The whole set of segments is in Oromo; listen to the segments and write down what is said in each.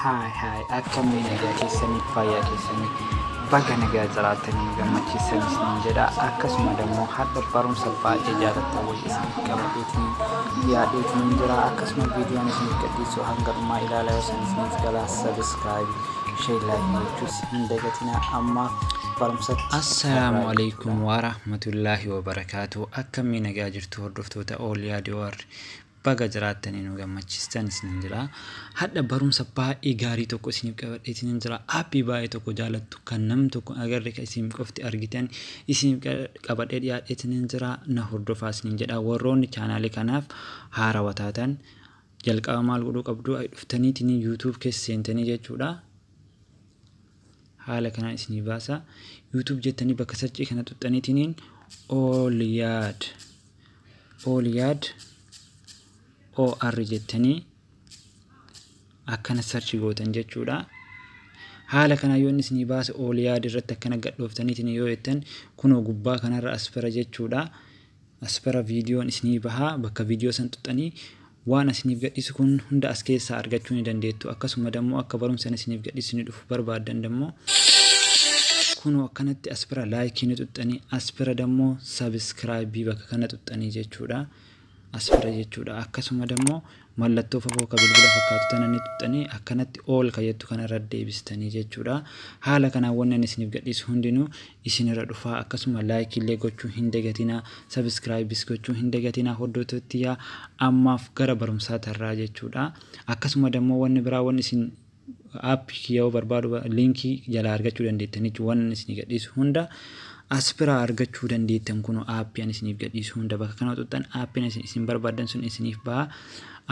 Haay haay, akkamii nagaa keessanii, fayyaa keessanii, baga nagaa jiraatanii gammachiisan isin jedha. Akkasuma immoo hadha barumsa baay'ee jaallattan wayii isin qabateetiin dhiyaadheetiin jira. Akkasuma viidiyoon isin gadhiisu hanga dhumaa ilaalaa, yoo san isiniif galaa subscribe, share, like gochuus hin dagatinaa. Amma barumsatti. Assalaamu alaikum warahmatullaahi wabarakaatu. Akkamii nagaa jirtu hordoftoota Ooliyaa Diwaar? Baga jiraattanii nu gammachiistan isin jira. Hadha barumsa baay'ee gaarii tokko isiniif qabadheetiin jira. Aappii baay'ee tokko jaalattu kan nam tokko agarre kan isin qofti argitan isiniif qabadhee dhiyaadheetiin jira. Na hordofaa isiniin jedha. Warroonni chaanaalii kanaaf haarawaa taatan jalqaba maal godhuu qabdu? Dhuftaniitiin YouTube keessa seentanii jechuudha. Haala kanaan isinii baasa. YouTube jettanii bakka search kana tuxxaniitiin Ooliyaad Ooliyaad OR jettanii akkana search gootan jechuudha. Haala kana yoo inni isinii baase Ooliyaad irratti akkana gadhooftaniitiin yoo jettan kunoo gubbaa kanarra as bira jechuudha. As bira viidiyoon isinii bahaa, bakka viidiyoo san tuxxanii waan isiniif gadhiisu kun hunda as keessaa argachuu ni dandeettu. Akkasuma dammoo akka barumsa isiniif gadhiisu ni dhufu barbaaddan dammoo kunoo akkanatti as bira like ni tuxxanii, as bira dammoo subscribe bakka kana tuxxanii jechuudha. As bira jechuudha. Akkasuma dammoo mallattoo fafoo ka bilbila fakkaatu tana ni tuxxanii akkanatti all ka jettu kanarra deebistanii jechuudha. Haala kanaan wanni ani isiniif gadhiisu hundinuu isinirra dhufaa. Akkasuma like illee gochuu hin dagatinaa. Subscribe gochuu hin dagatinaa hordoftoottiyaa. Ammaaf gara barumsaa tarraa jechuudha. Akkasuma dammoo wanni biraa wanni isin aappii kiyya yoo barbaadu liinkii jalaa argachuu dandeettan jechuudha. Wanni isinii gadhiisu hunda as biraa argachuu dandeettan. Kun aappii ani isiniif gadhiisu hunda bakka kana tuxxan aappiin isin barbaaddan sun isiniif baha.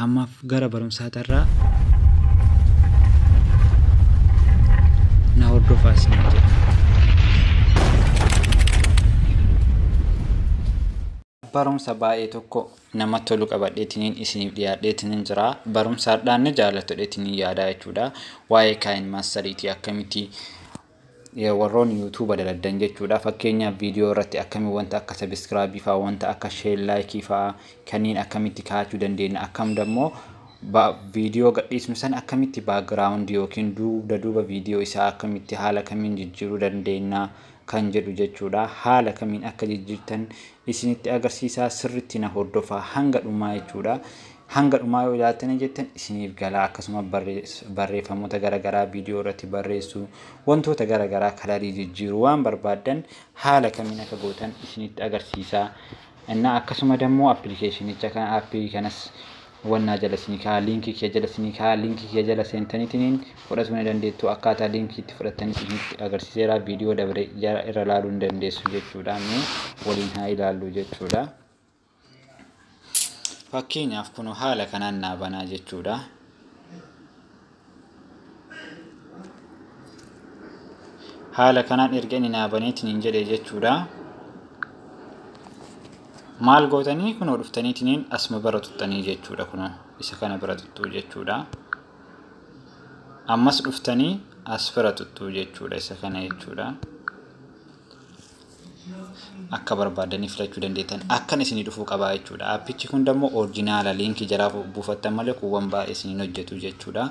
Ammaaf gara barumsaa tarraa, na hordofaa isiniif jedha. Barumsa baay'ee tokko namatti tolu qabadheetiniin isiniif dhiyaadheetiniin jira. Barumsa har'aan ni jaallattu jedheetiniin yaadaa jechuudha. Waa'ee KineMasteriitii akkamitti warroonni YouTube daladdan jechuudha. Fakkeenyaaf viidiyoo irratti akkamiin wanta akka subscribe fa'aa, wanta akka share, like fa'aa kanneen akkamitti kaa'achuu dandeenya. Akkam dammoo viidiyoo gadhiisnu sana akkamitti background yookiin duuba duuba viidiyoo isaa akkamitti haala kamiin jijjiiruu dandeenya kan jedhu jechuudha. Haala kamiin akka jijjiirtan isinitti agarsiisaa, sirriitti na hordofaa hanga dhumaa jechuudha. Hanga dhumaa yoo ilaaltanii jettan isiniif galaa. Akkasuma barreeffamoota garaagaraa viidiyoo irratti barreessuu, wantoota garaagaraa color jijjiiruu waan barbaaddan haala kamiin akka gootan isinitti agarsiisaa. Innaa akkasuma dammoo appilikeeshinicha kana, aappii kanas wannaa jala isinii kaa'aa, liinkii kiyya jala isinii kaa'aa, liinkii kiyya jala seentaniitiin fudhatuu ni dandeettu. Akkaataa liinkii itti fudhattanis isinitti agarsiiseera, viidiyoo dabre jara irra ilaaluu ni dandeessu jechuudha. Mee waliin haa ilaallu jechuudha. Fakkeenyaaf kun haala kanaan naa banaa jechuudha. Haala kanaan erga inni naa baneetiin hin jedhe jechuudha. Maal gootanii? Kunoo dhuftaniitiin asuma bira tuxxanii jechuudha, kunoo isa kana bira tuxxuu jechuudha. Ammas dhuftanii as bira tuxxuu jechuudha, isa kana jechuudha. Akka barbaadanii filachuu dandeettan akkan isinii dhufuu qabaa jechuudha. Aappichi kun dammoo original liinkii jalaa buufattan malee kuuwwan baay'ee isiniin hojjetu jechuudha.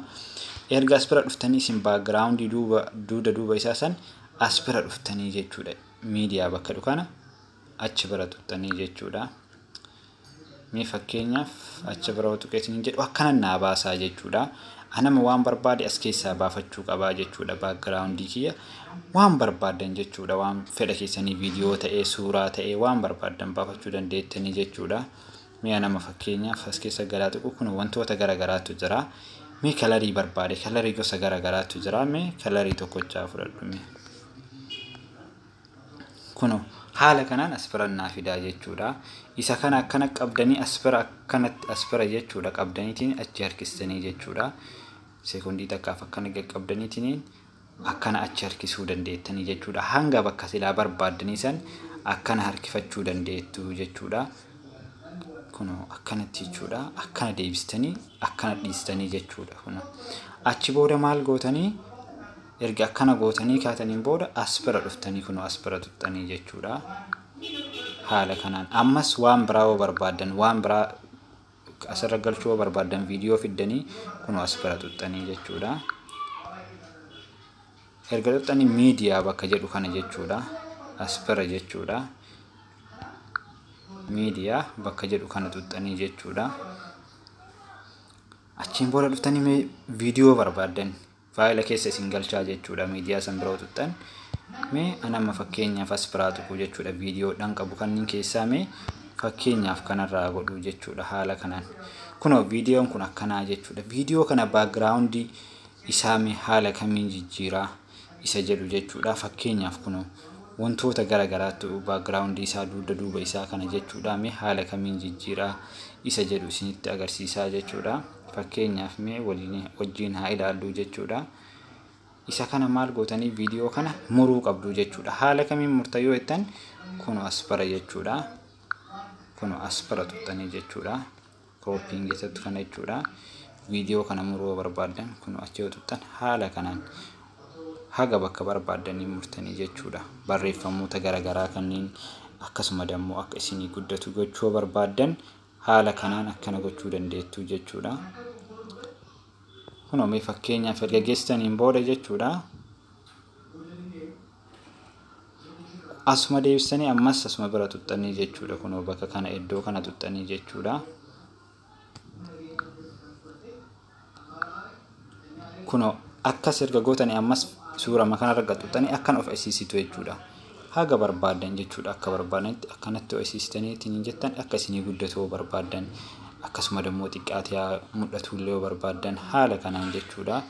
Erga as bira dhuftanii isin background duuba duuda duuba isaa san as bira dhuftanii jechuudha. Miidiyaa bakka dhukana achi bira tuxxanii jechuudha. Mee fakkeenyaaf achi bira tuqee isiniin jedhu akkana naa baasaa jechuudha. Anama waan barbaade as keessaa baafachuu qabaa jechuudha. Background kiyya waan barbaaddan jechuudha. Waan fedha keessanii viidiyoo ta'ee, suuraa ta'ee, waan barbaaddan baafachuu dandeettanii jechuudha. Mee anama fakkeenyaaf as keessa galaa tuqu, kun wantoota garaagaraatu jira. Mee color barbaade, color gosa garaagaraatu jira. Mee color tokkochaa fudhadhu mee. Kunoo haala kanaan as bira naa fidaa jechuudha. Isa kana akkana qabdanii as bira akkanatti as bira jechuudha qabdaniitiin achi harkistanii jechuudha. Seekondii takkaaf akkana qaqqabdaniitiin akkana achi harkisuu dandeettanii jechuudha. Hanga bakka silaa barbaaddanii san akkana harkifachuu dandeettu jechuudha. Kunoo akkanatti jechuudha. Akkana deebistanii akkana dhiistanii jechuudha. Kunoo achi booda maal gootanii? Erga akkana gootanii kaataniin booda as bira dhuftanii kunoo as bira tuxxanii jechuudha. Haala kanaan ammas waan biraa yoo barbaaddan, waan biraa asirra galchuu yoo barbaaddan, viidiyoo fiddanii kunoo as bira tuxxanii jechuudha. Erga tuqxanii miidiyaa bakka jedhu kana jechuudha. As bira jechuudha. Miidiyaa bakka jedhu kana tuqxanii jechuudha. Achiin booda dhuftanii viidiyoo barbaaddan faayila keessa isin galchaa jechuudha. Miidiyaa san bira tuqxan. Mee anamma fakkeenyaaf as biraa tuqu jechuudha. Viidiyoodhaan qabu kanneen keessaa mee fakkeenyaaf kanarraa godhu jechuudha haala kanaan. Kunoo viidiyoon kun akkanaa jechuudha. Viidiyoo kana baakgiraawundii isaa mee haala kamiin jijjiiraa isa jedhu jechuudha. Fakkeenyaaf kunoo wantoota gara garaatu baakgiraawundii isaa dugda duuba isaa kana jechuudha. Mee haala kamiin jijjiiraa isa jedhu isinitti agarsiisaa jechuudha. Fakkeenyaaf mee wajjin haa ilaallu jechuudha. Isa kana maal gootanii viidiyoo kana muruu qabdu jechuudha. Haala kamiin murta yoo jettan kunoo as bara jechuudha. Kunoo as bara tuqxanii jechuudha. Kooppiin keessattu kana jechuudha. Viidiyoo kana muruu barbaaddan kunoo achi yoo tuqxan haala kanaan haga bakka barbaaddanii murtanii jechuudha. Barreeffamoota garaagaraa kanneen akkasuma dammoo akka isinii guddatu gochuu barbaaddan haala kanaan akkana gochuu dandeettu jechuudha. Kunoo mee fakkeenyaaf erga geessaniin booda jechuudha. Asuma deebisanii ammas asuma bira tuqxanii jechuudha. Kunoo bakka kana iddoo kana tuqxanii jechuudha. Kunoo akkas erga gootanii ammas suurama kanarra tuqxanii akkan of asiisitu jechuudha. Haga barbaaddan jechuudha. Akka barbaadanitti akkanatti of asiisitanii ittiin jettan akka isinii guddatu barbaaddan akkasuma dammoo xiqqaatee mul'atu illee yoo barbaaddan haala kanaan jechuudha.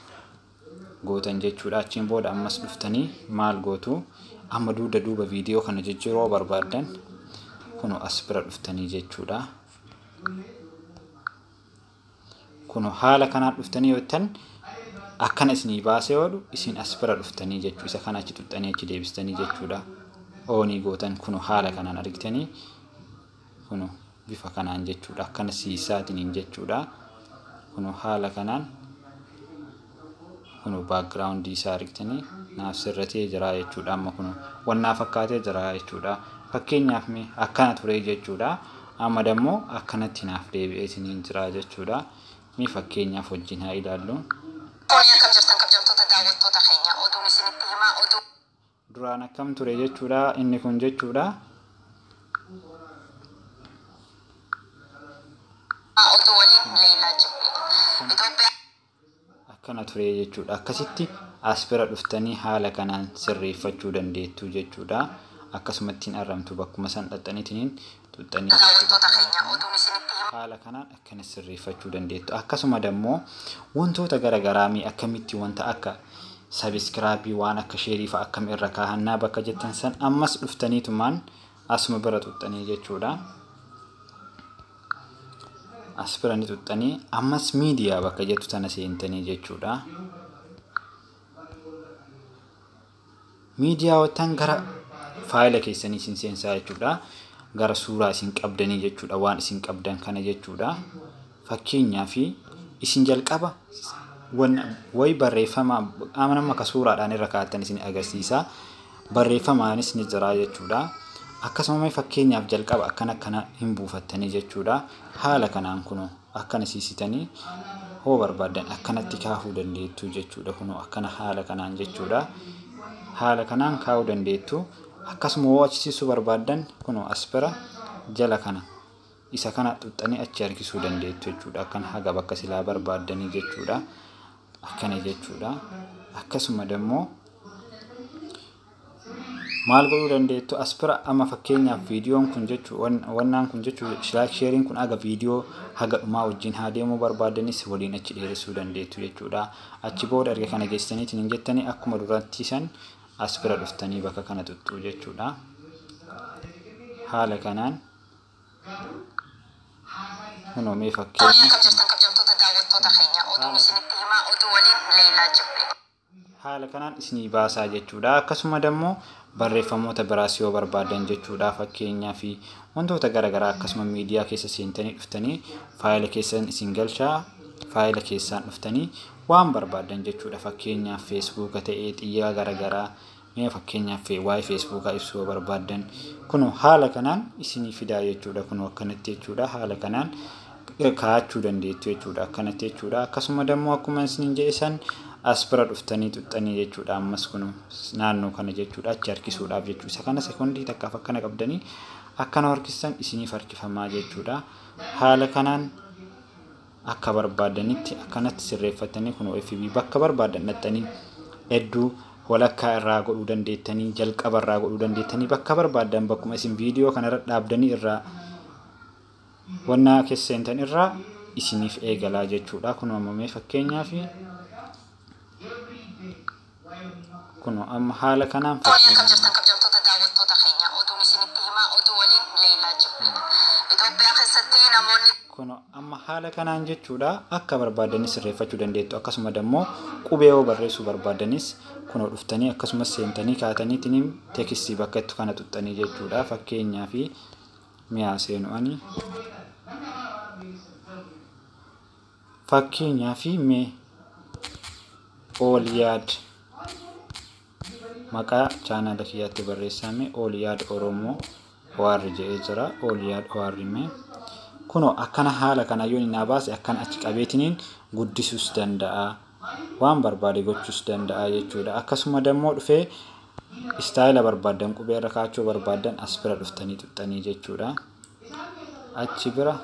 Gootan jechuudha. Achiin booda ammas dhuftanii maal gootu amma dugda duuba viidiyoo kana jijjiiruu barbaaddan kunoo as bira dhuftanii jechuudha. Kunoo haala kanaan dhuftanii yoo jettan akkana isinii baasee oolu isin as bira dhuftanii jechuu isa kana achi tuqxanii achi deebistanii jechuudha. Oonii gootan kunoo haala kanaan argitanii kunoo bifa kanaan jechuudha. Akkana siisaatiin jechuudha. Kunoo haala kanaan kunoo baakgiraawundii isaa argitanii naaf sirratee jira jechuudha. Amma kunoo wannaa fakkaatee jira jechuudha. Fakkeenyaaf mee akkana ture jechuudha. Amma dammoo akkanatti naaf deebi'ee isiniin jira jechuudha. Mee fakkeenyaaf wajjin haa ilaallu. Akkam jirtan kabajamtoota daawwattoota keenya oduun isinitti himaa oduu. Duraan akkam ture jechuudha inni kun jechuudha. Oduu waliin Leelaa Jibbee. Itoophiyaa. Akkana ture jechuudha. Akkasitti as bira dhuftanii haala kanaan sirreeffachuu dandeettu jechuudha. Akkasumatti hin arramtu bakkuma san dhaxxaniitiin tuqxanii Daawwattoota keenya oduun isinitti himaa. haala kanaan akkana sirreeffachuu dandeettu. Akkasuma dammoo wantoota garaagaraa mee akkamitti wanta akka sabiskiraabii waan akka sheerii fa'a akkam irra kaahannaa bakka jettan san ammas dhuftaniitumaan asuma bira tuqxanii jechuudha. As bira ni tuqxanii ammas miidiyaa bakka jettu tana seentanii jechuudha. Miidiyaa wattan gara faayila keessanii isin seensaa jechuudha. Gara suuraa isin qabdanii jechuudha. Waan isin qabdan kana jechuudha. Fakkeenyaaf isin jalqaba wayi barreeffama nama akka suuraadhaan irra kaa'attan isin agarsiisa. Barreeffamaanis ni jira jechuudha. Akkasuma fakkeenyaaf jalqaba akkana akkana hin buufattanii jechuudha. Haala kanaan kunoo akkana siisitanii hoo barbaaddan akkanatti kaahuu dandeettu jechuudha. Kunoo akkana haala kanaan jechuudha. Haala kanaan kaahuu dandeettu. Akkasuma hoo achi siisuu barbaaddan kunoo as bira jala kana isa kana tuqxanii achi harkisuu dandeettu jechuudha. Akkana haga bakka silaa barbaaddanii jechuudha. Akkana jechuudha. Akkasuma dammoo maal godhuu dandeettu as bira amma fakkeenyaaf viidiyoon kun jechuu wannaan kun jechuu laayik sheeriin kun haga viidiyoo haga dhumaa wajjin haa deemuu barbaadanis waliin achi dheeressuu dandeettu jechuudha. Achi booda erga kana geessaniitiin hin jettanii akkuma duratti san as bira dhuftanii bakka kana tuqxuu jechuudha. Haala kanaan kunoo mee fakkeenya Akkam jirtan kabajamtoota daawwattoota keenya oduun isinitti himaa oduu waliin Leelaa Jibbee. Haala kanaan isinii baasaa jechuudha. Akkasuma dammoo barreeffamoota biraas yoo barbaadan jechuudha. Fakkeenyaa fi wantoota garaagaraa akkasuma miidiyaa keessa seentanii dhuftanii faayila keessan isin galchaa faayila keessaan dhuftanii waan barbaadan jechuudha. Fakkeenyaaf feesbuuka ta'ee xiyyaa garaagaraa mee fakkeenyaaf waa'ee feesbuukaa ibsuu yoo barbaadan kun haala kanaan isinii fidaa jechuudha. Kun akkanatti jechuudha. Haala kanaan kaa'achuu dandeettu jechuudha. Akkanatti jechuudha. Akkasuma dammoo akkuma isiniin jedhe san As bira dhuftanii xuxxanii jechuudha. Ammas kun naannoo kana jechuudha, achi harkisuudhaaf jechuudha. Isa kana sekoondii takkaaf akkana qabdanii akkana harkistan isiniif harkifamaa jechuudha. Haala kanaan akka barbaadanitti akkanatti sirreeffatanii kun FB bakka barbaadan dhaxxanii hedduu walakkaa irraa godhuu dandeettanii, jalqaba irraa godhuu dandeettanii, bakka barbaadan bakkuma isin viidiyoo kanarra dhaabdanii irraa wannaa keessa seentan irraa isiniif eegalaa jechuudha. Kun uumamee fakkeenyaaf kun amma haala kanaan Akkam jirtan kabajamtoota daawwattoota keenya, oduun isinitti himaa, oduu waliin Leelaa Jibbiidha. Itoophiyaa keessatti namoonni Kun amma haala kanaan jechuudha, akka barbaadanis sirreeffachuu dandeettu. Akkasuma dammoo qubee yoo barreessuu barbaadanis kunoo dhuftanii akkasumas seentanii kaataniitiin text bakka itti kana xuxxanii jechuudha. Fakkeenyaaf mi'aa seenu ani fakkeenyaaf mee Ooliyaad maqaa chaanala kiyyaatti barreessame Ooliyaad Oromoo OR jedhee jira. Ooliyaad OR mee kunoo akkana haala kana yoo inni baase akkana achi qabeetiniin guddisuus danda'a, waan barbaade gochuus danda'a jechuudha. Akkasuma dammoo dhufee style barbaadan qubee irra kaachuu barbaadan as bira dhuftanii xuxxanii jechuudha. Achi bira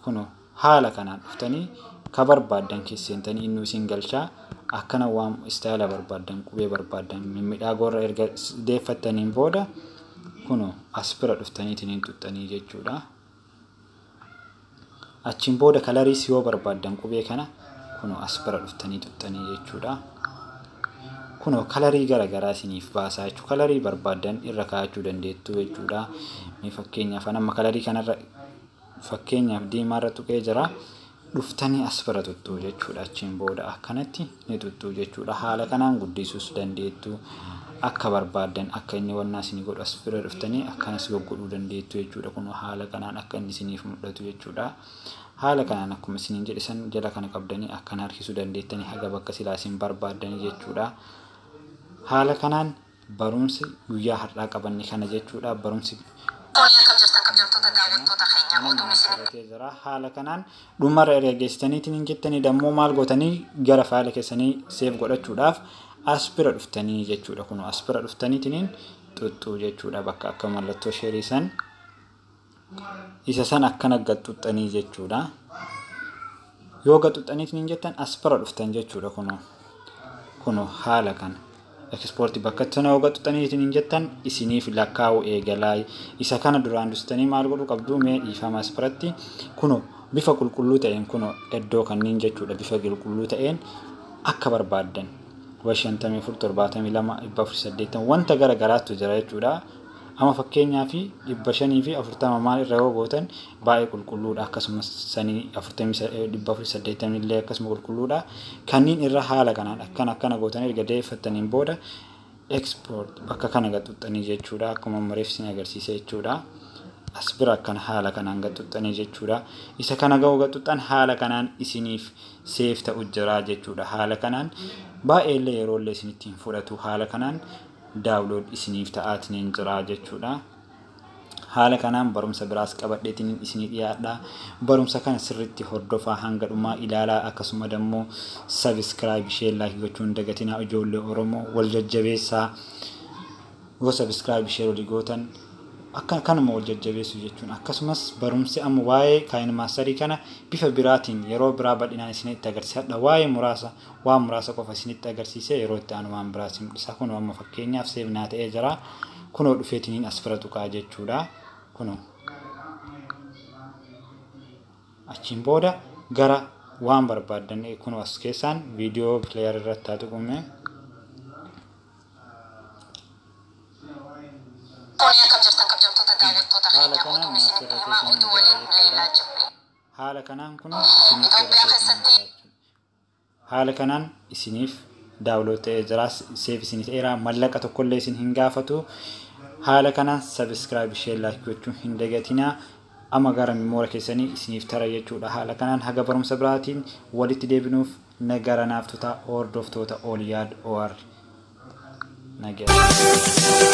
kunoo haala kanaan dhuftanii ka barbaadan keessa seentanii inni isin galchaa. Akkana waan style barbaadan qubee barbaadan mimmiidhagoo irra erga deeffattaniin booda kunoo as bira dhuftaniitiin xuxxanii jechuudha. Achiin booda coloriis yoo barbaadan qubee kana kunoo as bira dhuftanii xuxxanii jechuudha. Kunoo colorii gara garaa isiniif baasaa jechuudha. Colorii barbaadan irra kaa'achuu dandeettu jechuudha. Mee fakkeenyaaf amma colorii kanarra fakkeenyaaf diimaarra tuqee jira. Dhuftanii as bira xuxxuu jechuudha. Achiin booda akkanatti ni xuxxuu jechuudha. Haala kanaan guddisuus dandeettu. Akka barbaadan akka inni wannaa isinii godhu as bira dhuftanii akkanas goggodhuu dandeettu jechuudha. Kun haala kanaan akka inni isiniif mul'atu jechuudha. Haala kanaan akkuma isiniin jedhe san jala kana qabdanii akkana harkisuu dandeettanii haga bakka silaa isin barbaaddanii jechuudha. Haala kanaan barumsi guyyaa har'aa qabanne kana jechuudha. Barumsi Akkam jirtan kabajamtoota daawwattoota keenya, oduun isinitti jira. Haala kanaan dhumarra erga geessitaniitiin hin jettanii dammoo maal gootanii gara faayila keessanii save godhachuudhaaf as bira dhuftanii jechuudha. Kun as bira dhuftaniitiin xuxxuu jechuudha. Bakka akka mallattoo shareii san isa san akkana gaxuxxanii jechuudha. Yoo gaxuxxaniitiin hin jettan as bira dhuftan jechuudha. Kunoo haala kana. Export bakka sana yoo gaxuxxaniitiin hin jettan isiniif lakkaa'u eegalaa. Isa kana duraan dursitanii maal godhuu qabdu? Mee dhiifama, as biratti kunoo bifa qulqulluu ta'een kunoo iddoo kanneen jechuudha, bifa qulqulluu ta'een akka barbaaddan 54, 72, 480 wanta gara garaatu jira jechuudha. Amma fakkeenyaa fi 540 maal irra yoo gootan baay'ee qulqulluudha. Akkasumas sanii 480 illee akkasuma qulqulluudha. Kanneen irra haala kanaan akkana akkana gootan erga deeffattaniin booda export bakka kana gaxuxxanii jechuudha. Akkuma mareef isin agarsiise jechuudha. As bira akkana haala kanaan gaxuxxanii jechuudha. Isa kana ga'u gaxuxxan haala kanaan isiniif save ta'u jira jechuudha. Haala kanaan baay'ee illee yeroo illee isinitti hin fudhatu, haala kanaan download isiniif ta'aatiin jira jechuudha. Haala kanaan barumsa biraas qabadheetiin isinii dhiyaadha. Barumsa kana sirriitti hordofaa, hanga dhumaa ilaalaa. Akkasuma dammoo subscribe, share, like gochuun dagatinaa. Ijoollee Oromoo wal jajjabeessaa. Yoo subscribe, share walii gootan akka kanuma wal jajjabeessu jechuun. Akkasumas barumsi amma waa'ee KineMasterii kana bifa biraatiin yeroo biraa bal'inaan isinitti agarsiisadha. Waa'ee muraasa waan muraasa qofa isinitti agarsiisee yeroo itti aanu waan biraa isin mul'isa. Kunoo amma fakkeenyaaf save naa ta'ee jira. Kunoo dhufeetiniin as bira tuqaa jechuudha. Kunoo achiin booda gara waan barbaaddan kunoo as keessaan viidiyoo player irratti haa tuqume. Akkam jirtan kabajamtoota daawwattoota Haala keenya, kanaan oduun isinitti himaa, oduu waliin Leelaa Jibbii. Haala kanaan kun isiniif Itoophiyaa keessatti haala kanaan isiniif download ta'ee jira, save isiniif ta'eera, mallaqa tokkollee isin hin gaafatu. Haala kanaan subscribe, share, like gochuu hin dagatinaa. Amma gara memory keessanii isiniif tara jechuudha. Haala kanaan haga barumsa biraatiin walitti deebinuuf nagara naaf tutaa, hordoftoota Ooliyaad OR. Nagaa.